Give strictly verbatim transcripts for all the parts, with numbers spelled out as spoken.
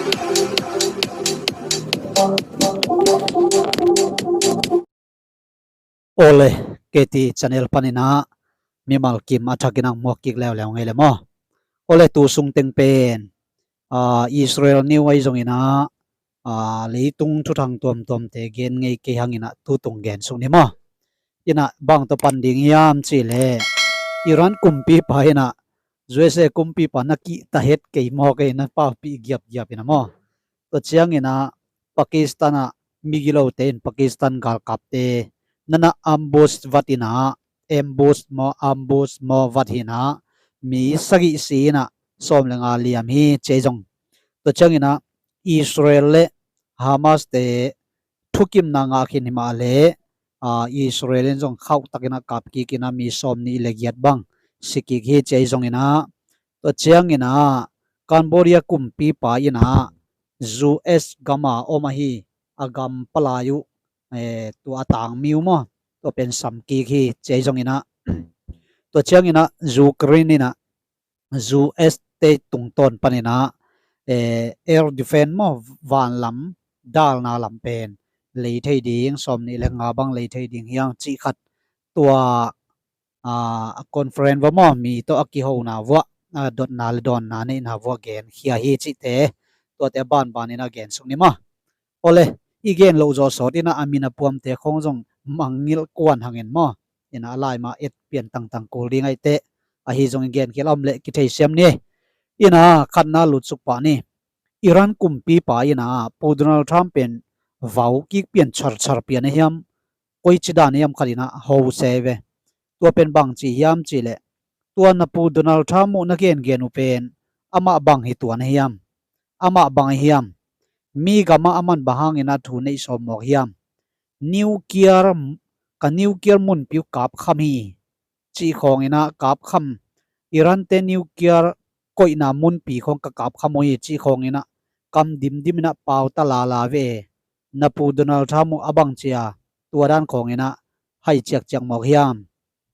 Ole, K T channel panin ah mimal kim a thakin ah muak kik leuleu ngei le maw. Ole, tu sung teng pen, ah, Israel news ahi zongin ah, ah, leitung thuthang tuamtuamte gen ngei kei hangin ah tu tung gen suk ni maw. In ah bang tawh pan ding hiam cih leh, Iran kumpipa in ah U S A kumpipa na kihta het kei maw, kei na paupih giapgiap in ah maw. Tua ciangin ah Pakistan ah migilote in Pakistan galkapte na na ambush vat in ah, ambush maw, ambush maw vat hi in ah, mi sagih si in ah sawm le nga liam hi ci ahi zong. Tua ciangin ah Israel le Hamas te thukimna ngah khin hi mah leh, ah, Israel in zong khauh takin ah kap kik in ah mi sawm nih le giat bang si kik hi ci ahi zongin ah, tua ciangin ah Cambodia kumpipa in ah U S gam a om ahi a gam palai uh, eh, tua a tangmi uh maw, tua pen sam kik hi ci ahi zongin ah, tua ciangin ah Ukraine in ah U S te tungtawn panin ah, eh, air defense maw, vanlam dalna lam pen lei thei ding, sawm nih le nga bang lei thei ding hi hang cih khat, tua, ah, conference vua maw, mi tawh a kihona vua, ah, dotna le dawnna neihna vua genkhia hi cihte, tuate a banban in ah gen suk ni maw. Ole, i gen loh zawh sawt in ah a min a puamte khawng zong mangngilh kuan hangin maw, in ah a laima et pian tangtang kul ding ahih teh, ahi zongin genkhial a om leh kitheisiam ni. In ah khatna lutsuk pah ni. Iran kumpipa in ah Pu Donald Trump pen vau kik pian charchar pian a hiam, koici dan a hiam khat in ah ho se ve. Tua pen bang ci hiam cih leh, tua na Pu Donald Trump uh na gengen uh pen amah bang hi tuan a hiam? Amah bang a hiam? Mi gamah aman bang hangin ah thu neih sawm mawk hiam? Nuclear, ka nuclear munpi uh kapkham hi cih khawngin ah kapkham, Iran te nuclear koihna munpi khawng ka kapkham uh hi cih khawngin ah kam dimdim in ah pauta lala ve. Na Pu Donald Trump uh a bang ci a, tua dan khawngin ah hai ciakciak mawk hiam?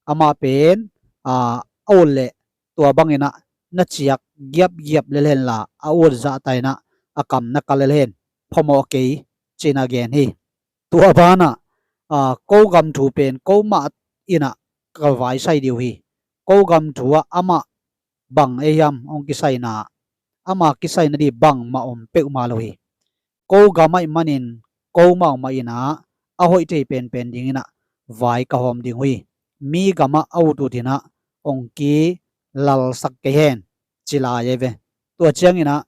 Amah pen, a, a ut leh tua bangin ah na ciak giapgiap lel hen la, a ut zahta in ah a kam na kal lel hen, phamawh kei ci in ah gen hi. Tua banah, a, ko gam thu pen ko mah in ah ka vaisai ding uh hi. Ko gam thu ah amah bang ei hiam hong kisaina, ama kisaina ding bangmah om peuhmah lo hi. Ko gam ahih manin ko mahmah in ah a hoih thei penpen dingin ah vai ka hawm ding uh hi. Mi gamah a ut ut in ah hong kilalsak kei hen, ci lai ei ve. Tua ciangin ah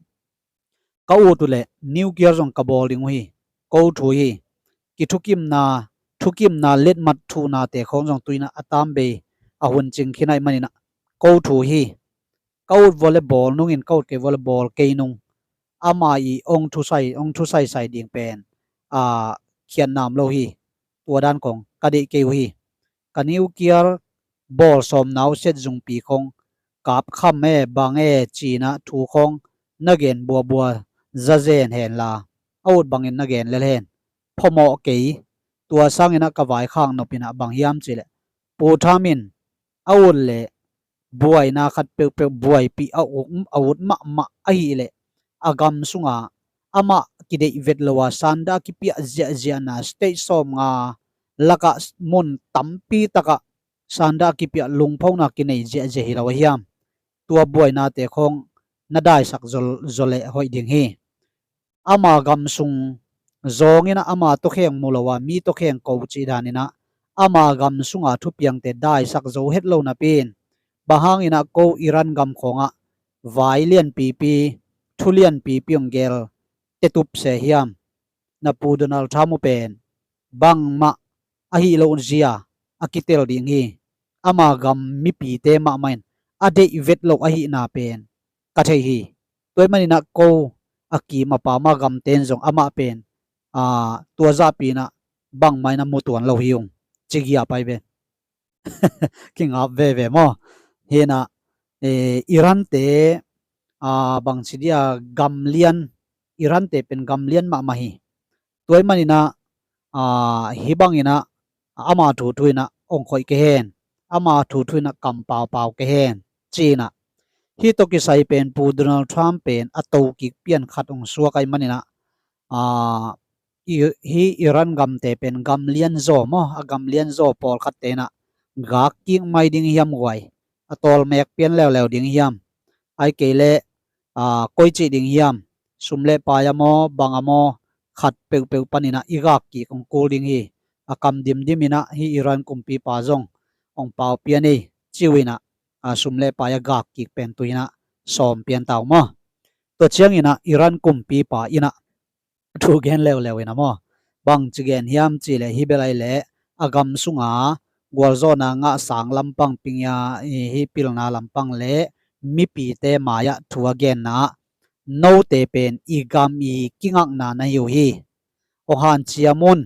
ka ut uh leh nuclear zong ka bawl ding uh hi. Ko thu hi. Kithukimna, thukimna letmat thuhnate khawng zong tu in ah a tambei a hun cing khin ahih manin ah ko thu hi. Ka ut vua leh bawl nungin, ka ut kei vua leh bawl kei nung, ama i hong thusai, hong thusaisai ding pen, a, khiatnam lo hi. Tua dan khawng ka deih kei uh hi. Ka nuclear bawl sawmna uh set zungpi khawng kapkham e, bang e ci in ah thu khawng na gen buabua zazen hen la, a ut bangin na gen lel hen, phamawh kei. Tua sangin ah ka vaikhak nop in ah bang hiam cih leh, Pu Trump in a ut leh buaina khat peuhpeuh buaipih a ut, a ut mahmah ahih leh, a gam sunga amah kideih vet lo a sanda a kipiah ziahziahna state sawmnga lakah mun tampi takah sanda a kipiah lungphona kinei ziahziah hi lo a hiam? Tua buainate khawng na daisak zaw, zaw leh hoih ding hi. Ama gam sung zawngin ah ama tawkheng mu lo a, mi tawkheng ko cih danin ah ama gam sunga thupiangte daisak zo het lo napi in, bang hangin ah ko Iran gam khawngah vai lianpipi, thu lianpipi hong gel tetup se hiam? Na Pu Donald Trump uh pen bangmah ahi lo zia a kitel ding hi. Ama gam mipite mahmah in a deih vet lo ahihna pen ka thei hi. Tua ahih manin ah ko a kim a pam a gamte in zong amah pen, a, tua zahpi in ah bangmah in ah mu tuan lo hi ung, ci giap ai ve. Kingap veve maw? Hi in ah, eh, Iran te, a, bangci dia gam lian, Iran te pen gam lian mahmah hi. Tua ahih manin ah, a, hih bangin ah ama thu thu in ah hong khoih kei hen, ama thu thu in ah kam paupau kei hen, ci in ah Hih tawh kisai pen Pu Donald Trump pen a to kik pian khat hong suak ahih manin ah, aa, i, hih Iran gamte pen gam lianzaw maw, a gam lianzaw pawlkhatte in ah gak kik mai ding hiam guai, a tawlmek pian leuleu ding hiam, ahih kei leh, aa, koi cih ding hiam, sum le pai a maw, bang a maw, khat peuhpeuh panin ah i gak kik hong kul ding hi. A kam dimdim in ah hih Iran kumpipa zong hong pau pian ei, ci uh in ah, aa, sum le pai a gak kik pen tu in ah sawm pian ta uh maw. Tua ciangin ah Iran kumpipa in ah thu gen leuleu in ah maw, bangci gen hiam cih leh, hih bel ahih leh a gam sunga gualzawhna ngah sang lampang, pingya, i, hih pilna lampang le mipite mai-ah thu a genna ah, note pen i gam i kingakna na hi uh hi. Hong hanciam un,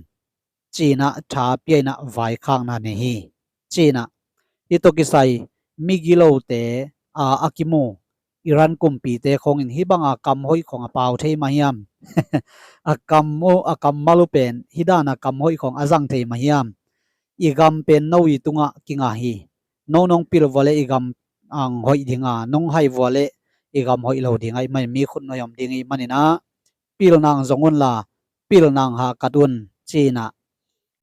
ci-in ah tha pia in ah vaikhakna nei hi, ci-in ah. Hih tawh kisai migilote, aa, a kimu Iran kumpite khawngin hih banga kam hoih khawng a pau thei mah hiam? A kam uh, a kammal uh pen hih dana kam hoih khawng a zang thei mah hiam? I gam pen no i tungah kingah hi. No nong pil vua leh i gam hong hoih ding a, nong hai vua leh i gam hoih lo ding ahih manin, mi khut nuai om ding ahih manin ah, pilna hong zong unla, pilna hong hahkat un, ci-in ah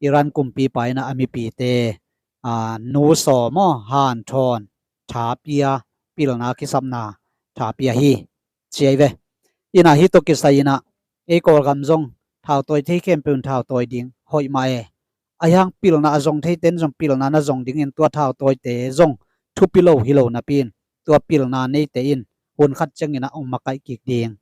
Iran kumpipa in ah a mipite, aa, nu sawm aw, hanthawn, tha pia, pilna kisapna tha pia hi, ci ahi ve. In ah hih tawh kisai in ah ei Kawlgam zong thautawi thei khempeuh in thautawi ding hoih mah e. Ahi hang pilna a zong theite in zong pilna na zong dingin, tua thautawite zong thupi lo hi lo napi-in, tua pilna neite in hun khat ciangin ah hong makaih kik ding.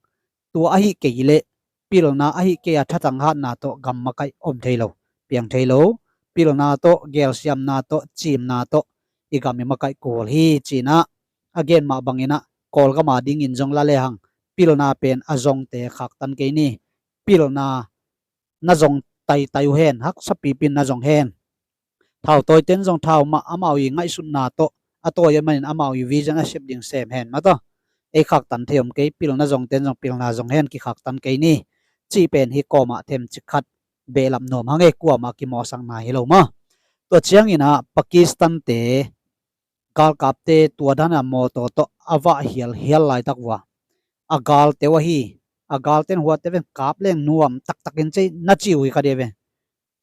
Tua ahih kei leh, pilna ahih kei a thatang hatna tawh gam makaih om thei lo, piang thei lo. Pilna tawh, gelsiamna tawh, ciimna tawh i gam i makaih kul hi, ci-in ah a gen mah bangin ah Kawlgam a dingin zong la lehang, pilna pen a zongte khaktan kei ni. Pilna na zong taitai uh hen, haksa pipin na zong hen. Thautawite in zong thau mah, amau i ngaihsutna tawh a tawi ahih manin amau i vision a sep ding sem hen mah tawh. Ei khaktan thei om kei, pilna zongte in zong pilna zong hen, kikhaktan kei ni, cih pen hih kawmah themcik khat behlap nuam hang e, kuamah kimawhsakna hi lo maw. Tua ciangin ah Pakistan-te galkapte tua dan a mawtaw tawh a vah hialhial laitak uh a, a galte uh ahi, a galte in huatte ven kap leng nuam taktakin cei na ci uh hi kha dih ve.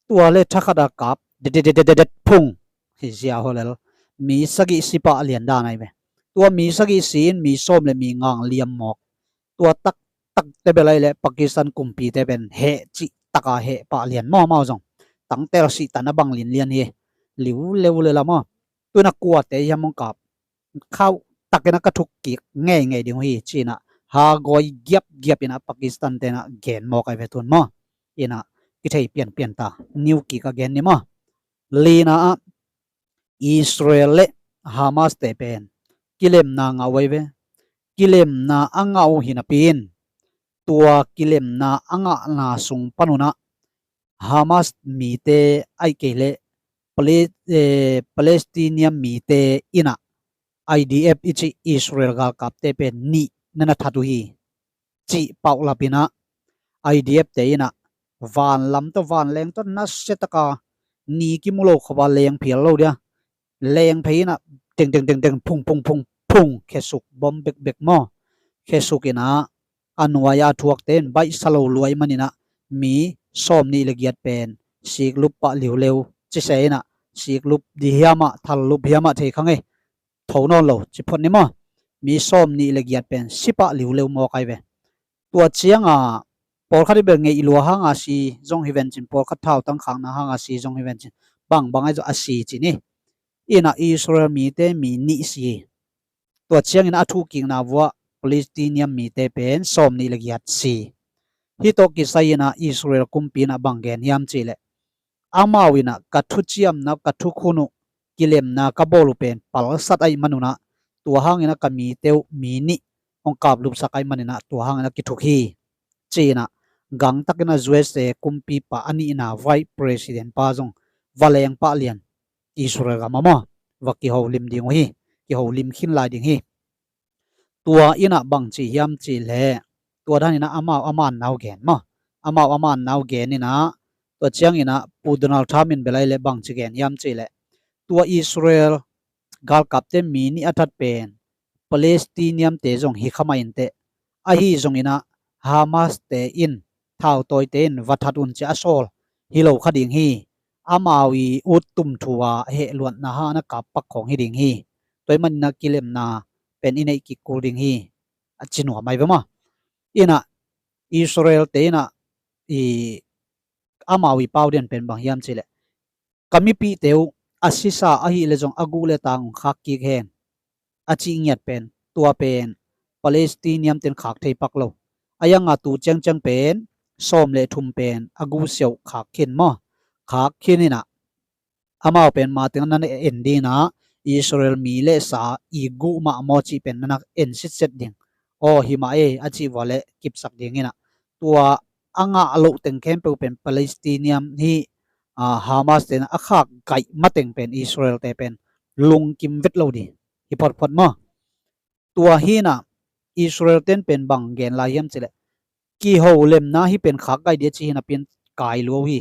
Tua le thakhat a kap, det, det, det, det, det, phung, hi zia hawlel. Mi sagih si pah lian dan ahi ve. Tua mi sagih si in mi sawm le mi nga liam mawk. Tua taktak te bel ahih leh Pakistan kumpite pen heh cih taka heh pah lian maw, amau zong tangtel sih tan a bang linlian hi. Liu leu le la maw. Tu-in a kuate hiam hong kap, khauh takin a ka thuk kik ngeingei ding uh hi, ci-in ah hagawi giapgiap in ah Pakistan-te in ah gen mawk ahi ve tun maw. In ah kithei pianpian ta, niu kik a gen ni maw. Lina ah Israel le Hamas-te pen kilemna ngah uh ahi ve. Kilemna a ngah uh hi napi-in, tua kilemna a ngahna sung panun ah Hamas mite ahih kei leh Pale-, eh, Palestinian mite in ah I D F i cih Israel galkapte pen nih na na that uh hi, cih paulap in ah I D F-te in ah vanlam tawh, vanleng tawh nasia taka ni kimu lo khop a leng phial lo dia, leng phei in ah deng, deng, deng, deng, phung, phung, phung, phung, khesuk bom bekbek maw. Khesuk in ah a nuai a thuakte in baihsa lo lua ahih manin ah mi sawmnih le giat pen siklup pah liuleu, cise in ah siklup di hiam ah, thallup hiam ah thei kha ngei, tho nawn lo ci phot ni maw. Mi sawmnih le giat pen si pah liuleu mawk ahi ve. Tua ciang a pawlkhat i bel ngeih lua hang a si zong hi ven cin, pawlkhat thautang khakna hang a si zong hi ven cin, bangbang ahi zong a si ci ni. In ah Israel mite mi nih si hi. Tua ciangin a thuhkikna vuah Palestinian mite pen sawmnih le giat si. Hih tawh kisai in ah Israel kumpi in ah bang gen hiam cih leh, amau in ah ka thuciamna, ka thukhun uh, kilemna ka bawl uh pen palsat ahih manun ah, tua hangin ah ka mite uh mi nih hong kaplupsak ahih manin ah tua hangin ah kithuk hi, ci-in ah gangtakin ah U S A kumpipa a nihna Vice President pa zong va leng pah lian, Israel gam ah maw, va kiholim ding uh hi, kiholim khin lai ding hi. Tua in ah bang ci hiam cih leh, tua dan in ah amau a manna uh gen maw, amau a manna uh gen in ah, tua ciangin ah Pu Donald Trump in bel ahih leh bang ci gen hiam cih leh, tua Israel galkapte mi nih a that pen Palestinian te zong hi kha mah inteh, ahi zongin ah Hamas te in thautawite in va that un ci a sawl hi lo kha ding hi. Amau i ut tum thu a hehluatna hang a kap pak khawng hi ding hi. Tua ahih manin ah kilemna pen i neih kik kul ding hi, a ci nuam ahi ve maw. Inah Israel te inah i amau i pau den pen bang hiam cih leh, ka mipihte uh a sisa ahih leh zong a guh le tang hong khak kik hen, a cih ngiat pen, tua pen Palestinian ten khak thei pak lo. A yang a tu ciangciang pen sawm le thum pen a guh siau khak khin maw. Khak khin inah amau pen mateng na na en ding inah, Israel mi le sa i guh mah maw cih pen na na en sitset ding. Aw, hi mah e, a cih vua le kipsak ding inah, tua a ngah loh teng khempeuh pen Palestinian hi, a, Hamas te na a khak gaih mateng pen Israel te pen lungkim vet lo ding hi photphot maw. Tua hi inah Israel ten pen bang gen lai hiam cih leh, kiho lemna hi pen khak gaih ding a ci hi napi in kai lua uh hi.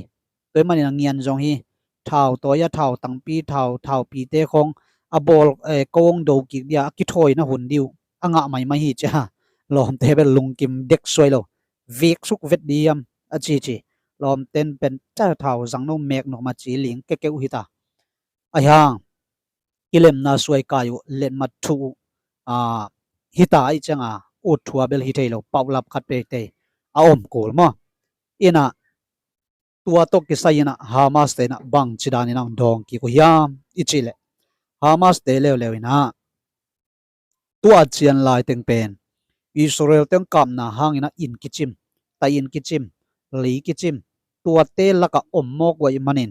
Tua ahih manin a ngian zong hi, thau tawi a, thau tangpi, thau, thaupite khawng a bawl, eh, ko hong do kik ding a, a kithawina hun ding uh a ngah maimai hi ci a, lawmte bel lungkim dek suai lo. Vek suk vet ding hiam a ci ci. Lawmten pen ca thau zang no mek nuam a ci ling kekeuh hi ta. Ahi hang kilemna suai kai uh, letmat thuh uh, a, hi ta ahih ciang a ut thu a bel hi thei lo, paulap khat pek te a om kul maw. Inah tua tawh kisai inah Hamas te inah bangci dan inah hong dawng kik uh hiam i cih leh, Hamas te leuleu inah tua ciang lai teng pen Israel te hong kapna hang inah inn kicim, tai inn kicim, lei kicim, tuate lakah om mawk uh ahih manin,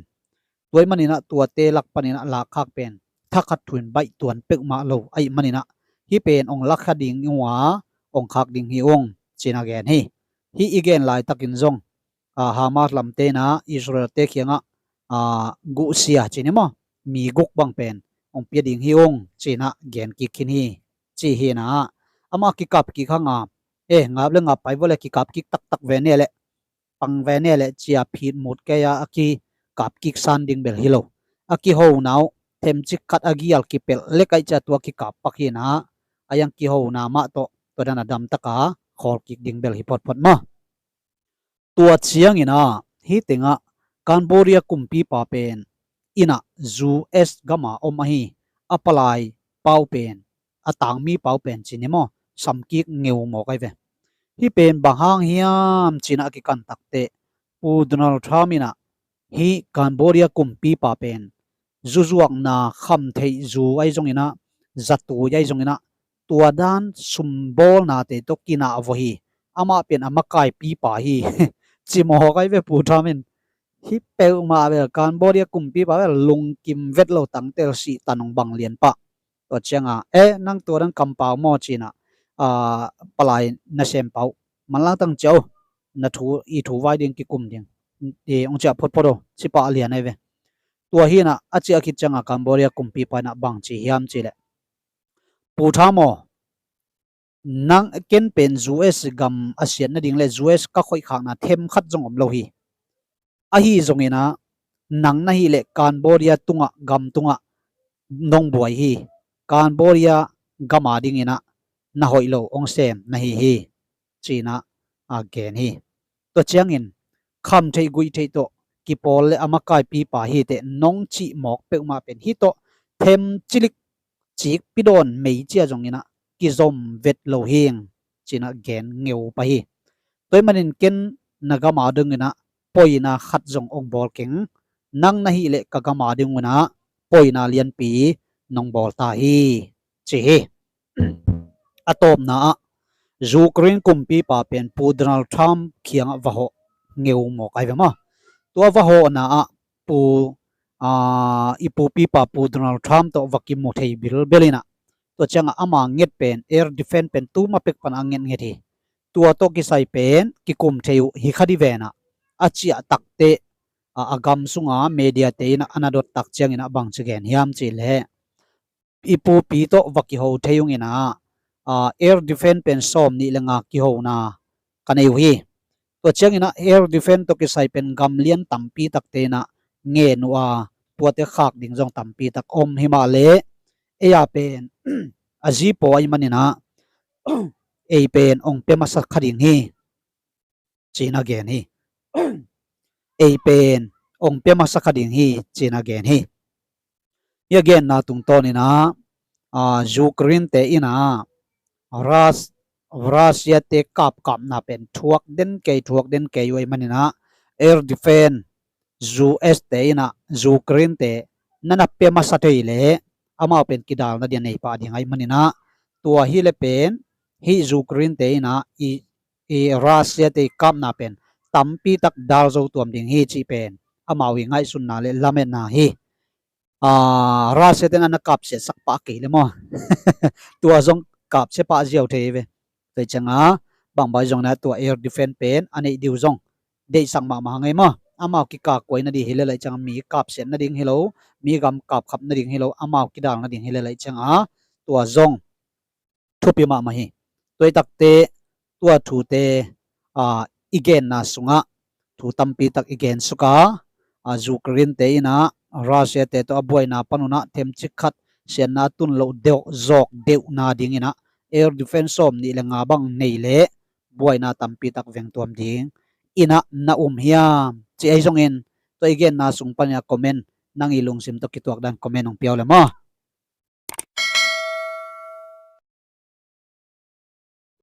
tua ahih manin ah tuate lak panin ah lakkhak pen thakhat thu in baih tuan peuhmah lo ahih manin ah, hih pen hong lakkhia ding uh a, hong khak ding hi ung ci-in a gen hi. Hih i gen laitakin zong, a, Hamas lamte inah Israel te kiangah, a, guhsia ci ni maw, mi guk bang pen hong pia ding hi ung ci-in ah gen kik khin hi, ci hi inah. Amah kikap kik hang a, eh, ngap le ngap pai vua le kikap kik taktak ve ne leh, pang ve ne leh ci a phit mut kei a, a kikap kik san ding bel hi lo. A kihona uh themcik khat a gial kipelh lek ahih ciang tua kikap pak hi inah, a yang kihona mah tawh tua dan a damtak a khawl kik ding bel hi photphot maw. Tua ciangin ah hih tengah Cambodia kumpipa pen inah U S gam a om ahi, a palai pau pen, a tangmi pau pen ci ni maw, samkik ngeu mawk ahi ve. Hih pen bang hang hiam ci-in ah a kikan takteh, Pu Donald Trump inah hih Cambodia kumpipa pen zuzuakna khamtheih zu ahi zongin ah, zatui ahi zongin ah, tua dan sumbawlnate tawh kinah vua hi. Amah pen a makaipipa hi, ci mawk ahi ve Pu Trump in. Hih peuhmah bel Cambodia kumpipa bel lungkim vet lo, tangtel sih tan hong bang lian pah. Tua ciang a, eh, nang tua dan kampau maw ci-in ah, a, palai nasem pau, manlang tang ciau, na thu, i thu vai ding kikum ding, i hong ci a photphot o, ci pah lian ahi ve. Tua hi inah a ciah khit ciang a Cambodia kumpipa inah bang ci hiam cih leh, Pu Trump aw, nang, ken pen U S gam a siat nading le U S ka khoih khakna themkhat zong om lo hi. Ahi zongin ah nang na hih leh Cambodia tungah, gam tungah nong buai hi. Cambodia gam a dingin ah na hoih lo hong sem na hi hi, ci-in ah a gen hi. Tua ciangin khamtheih guihtheih tawh kipawl le a makaipipa hi teh nong cih mawk peuhmah pen hih tawh themcilik, cikpi dawn mei cia zongin ah kizom vet lo hing, ci-in ah gen ngeu pah hi. Tua ahih manin ken na gam a dingin ah poina khat zong hong bawl keng, nang na hih leh ka gam a dingin ah poina lianpi nong bawl ta hi, ci hi. A tawpna ah Ukraine kumpipa pen Pu Donald Trump kiangah va hawh ngeu mawk ahi ve maw. Tua va hawhna ah Pu, a, i pupipa Pu Donald Trump tawh va kimu thei bilbel inah, tua ciangah ama nget pen air defense pen tuma pek pan a ngetnget hi. Tua tawh kisai pen kikum thei uh hi kha ding ve inah a ciah takteh, a, a gam sunga mediate inah a na dot tak ciangin ah bangci gen hiam cih leh, i pupi tawh va kiho thei ung inah, a, air defense pen sawm nih le nga kihona ka nei uh hi. Tua ciangin ah air defense tawh kisai pen gam lian tampi takte inah ngen uh a, tuate khak ding zong tampi tak om hi mah leh, ei a pen a zi paw ahih manin ah ei pen ong pia masa kha ding hi, ci-in a gen hi. Ei pen ong pia masa kha ding hi, ci-in a gen hi. Hih a genna tungtawnin ah, aa, Ukraine-te in ah Rus-, Russia-te kapkapna pen thuak den kei, thuak den kei uh ahih manin ah air defense U S-te in ah Ukraine-te na na pia masa thei leh amau pen kidalna ding a nei pah ding ahih manin ah, tua hi leh pen hih Ukraine-te in ah i, i Russia-te i kapna pen tampi tak dal zo tuam ding hi cih pen amau i ngaihsutna le lametna hi. Aa, Russia-te in ah na kapsiatsak pah kei leh maw, tua zong kapsia pah ziau thei ve. Tua ciangin ah bangbang zong in ah tua air defense pen a neih ding uh zong deihsak mahmah hang ei maw. Amau kikakkuai nading hi lel ahih ciangin ah mi kapsiat nading hi lo, mi gam kapkhap nading hi lo, amau kidal nading hi lel ahih ciangin ah tua zong thupi mahmah hi. Tua hi takteh tua thute, aa, i genna sungah thu tampi tak i gen suk a, aa, Ukraine-te in ah Russia-te tawh a buaina pan un ah themcik khat siatna a tun loh deuh zawk deuhna dingin ah air defense sawm nih le nga bang nei leh buaina tampi tak veng tuam ding in ah na um hiam, ci ahi zongin tua i genna sung panin ah comment, nang i lungsim tawh kituak dan comment ong pia uh leh maw.